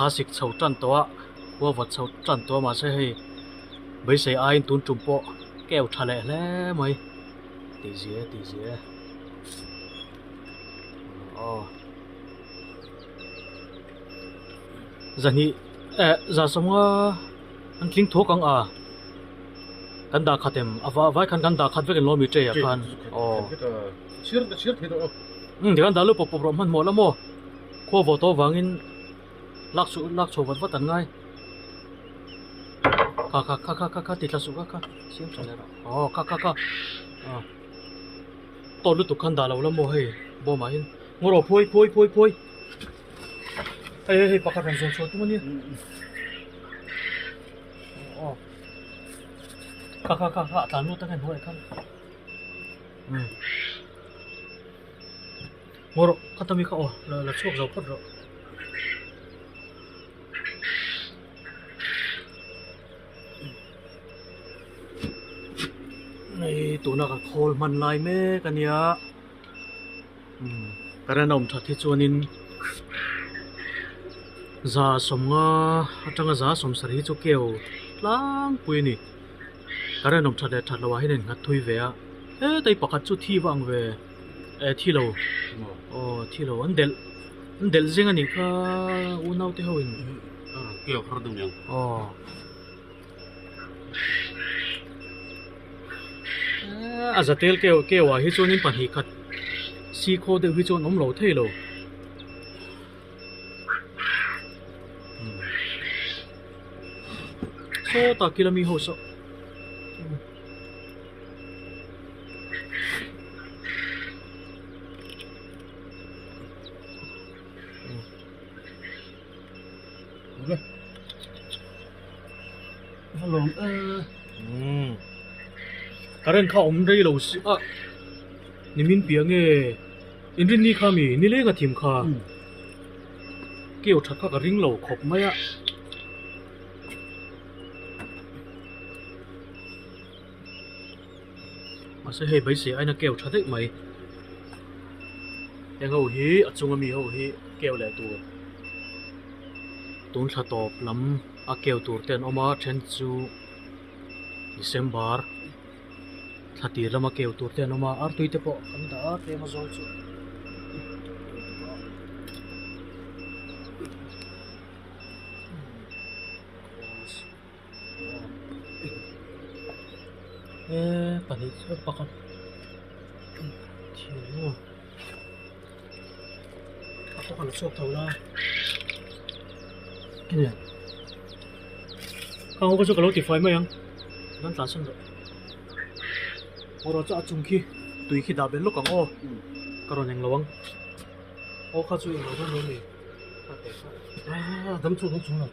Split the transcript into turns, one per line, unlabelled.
Thla sik chho tan tawh a, khua vawt chho tan tawh a mahse hei beisei aiin tun tum pawh keu tha leh hle mai tih zia tih zia aw zahnih eh za sawmnga an tling thuak ang a kan dah khat em a vai khan kan dah khat vek englo mi tray ah khan aw umm tikhan dah luh pawp pawp rawh hmanhmawh la maw. Khua vawh tawh avangin lak chhuh lak chhuah vat vat an ngai. Kha kha kha kha kha kha ti tla suh kha kha siam tha leh rawh. Aw kha kha kha aw tawt lutuk khan dah lo la maw hei bawmah hian ngaw rawh phuai phuai phuai phuai hei hei hei pakhat rawn zawn chhuah tum a nia aw kha kha kha kha a tlan lut ang e hnuaiah khan umm. Ngaw rawh kha tami kha aw la la chhuak zo phawt rawh. Hei tuna kan khawl hman lai mek a nia umm current a awm that hi chuanin za sawmnga atanga za sawm sarih hi chu keu tlangpui a ni current awm that leh that loh ah hian a innghat thui ve a hetai pakhat chu thi vang ve. Eh thi lo aw thi lo an delh an delh zing a nih kha unau te ho in aw a zatel keu keu ah hi chuan in pahnih khat sikhaw deuh hi chuan awm lo thei lo sawtah kila mi ho saw. Current kha awm rei lo si a nimin piah nge inrinni kha mi nileng a thim kha keu that kha ka ring lo khawp mai a. Mahse hei beisei aina keu tha daih mai. Heng ho hi a chunga mi ho hi keu leh tur tun thla tawp lam a keu tur te an awm a then chu December thla tir lama keu tur te an awm a artui te pawh an dah a tlem a zawl chu. Eee pahnih chu pakhat thian maw a pawh a la chhuak tho la enge khang ho kha chu ka lo tifai mai ang kan tlan san rawh erawh chu a chung khi tui khi dah belh lawk ang aw ka rawn englo ang aw kha chu englo dawn lo a ni
dam chu dam chung lo.